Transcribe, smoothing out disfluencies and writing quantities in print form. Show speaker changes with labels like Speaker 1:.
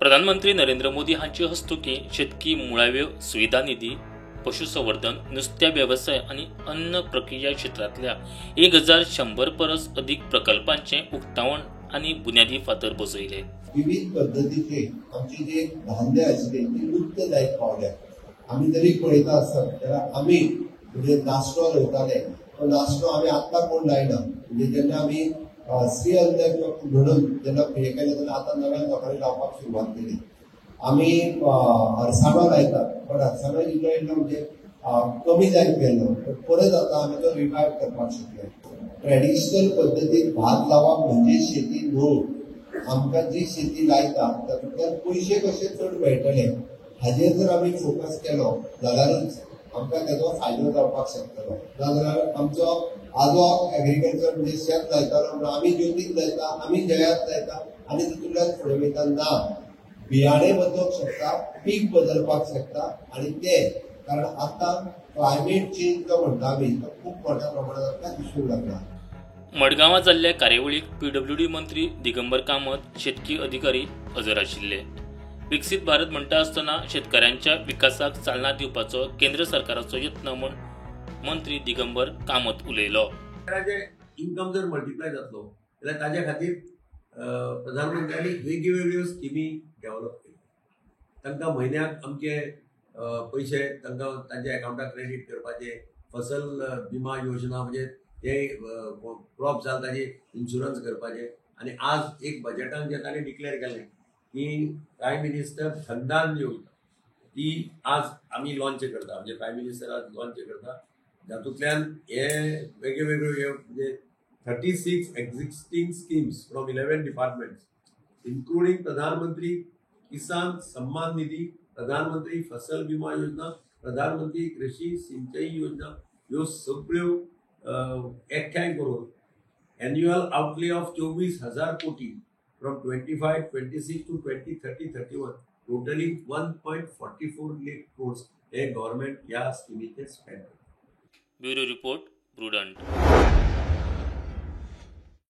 Speaker 1: प्रधानमंत्री नरेंद्र मोदी हांचे हस्तुकीं शेतकी मुळाव्यो सुविधा निधी, पशुसंवर्धन, नुस्त्या वेवसाय आनी अन्न प्रक्रिया क्षेत्रांतल्या 1100 परस अदीक प्रकल्पांचें उक्तावण आनी बुन्यादी फातर बसयले.
Speaker 2: विविध पद्दतीचे आमचे जे धांदे आशिल्ले ते लुप्त जायत पावल्या. आमी जरी पळयता आसत जाल्यार आमी म्हणजे नाशणो रोयताले, तो नाशणो आमी आतां कोण लायना. म्हणजे जेन्ना आमी श्री अन्न म्हणून जेन्ना हे केलें तेन्ना आतां नव्यान लोकांनी लावपाक सुरवात केली. आमी अरसाणो लायतात, पण अरसाणो इल्लो इल्लो म्हणजे कमी जायत गेलो, पण परत आतां आमी तो रिवायव करपाक शकले. ट्रेडिशनल पद्दतीन भात लावप म्हणजे शेती न्हू. आमकां जी शेती लायता तातूंतल्यान पयशे कशे चड मेळटले हाजेर जर आमी फोकस केलो जाल्यारूच आमकां ताजो फायदो जावपाक शकतलो. नाजाल्यार आमचो आजो एग्रीकल्चर म्हणजे शेत लायतालो म्हणून आमी ज्योतीक लायता, आमी जयात लायता आनी तितूंतल्यान फुडें वयता. ना, बियाणे बदलूंक शकता, पीक बदलपाक शकता आनी ते कारण आतां क्लायमेट चेंज जो म्हणटा आमी तो खूब मोठ्या प्रमाणात आमकां दिसूंक लागला.
Speaker 1: मडगांवां जाल्ल्या कार्यावळीक पीडब्ल्यूडी मंत्री दिगंबर कामत, शेतकी अधिकारी हजर आशिल्ले. विकसीत भारत म्हणटा आसतना शेतकऱ्यांच्या विकासाक चालना दिवपाचो केंद्र सरकाराचो यत्न म्हूण मंत्री दिगंबर कामत उलयलो.
Speaker 3: इन्कम जर मल्टिप्लाय जातलो जाल्यार ताज्या खातीर प्रधानमंत्र्यांनी वेगवेगळ्यो स्किमी डेव्हलप केल्यो. तांकां म्हयन्याक आमचे पयशे तांकां तांच्या अकावंटाक क्रेडीट करपाचे, फसल विमा योजना म्हणजे ते क्रॉप जाल ताजे इन्शुरन्स करपाचे. आनी आज एक बजेटान जे तांणी डिक्लेअर केलें की प्रायम मिनिस्टर धनदान योजना ती आज आमी लॉन्च करता, म्हणजे प्रायम मिनिस्टर आज लॉन्च करता. जातूंतल्यान हे वेगळे हे म्हणजे 36 existing schemes from 11 departments including Pradhan Mantri Kisan Samman Nidhi, Pradhan Mantri Fasal Bima Yojana, Pradhan Mantri Krishi Sinchai Yojana ह्यो सगळ्यो एकठांय करून एन्युअल आउटले ऑफ 24,000 कोटी from 25-26 to 2030-31 totally 1.44 lakh crores हे गव्हर्नमेंट ह्या स्किमीचेर स्पेंड करता.
Speaker 1: Bureau report, Prudent.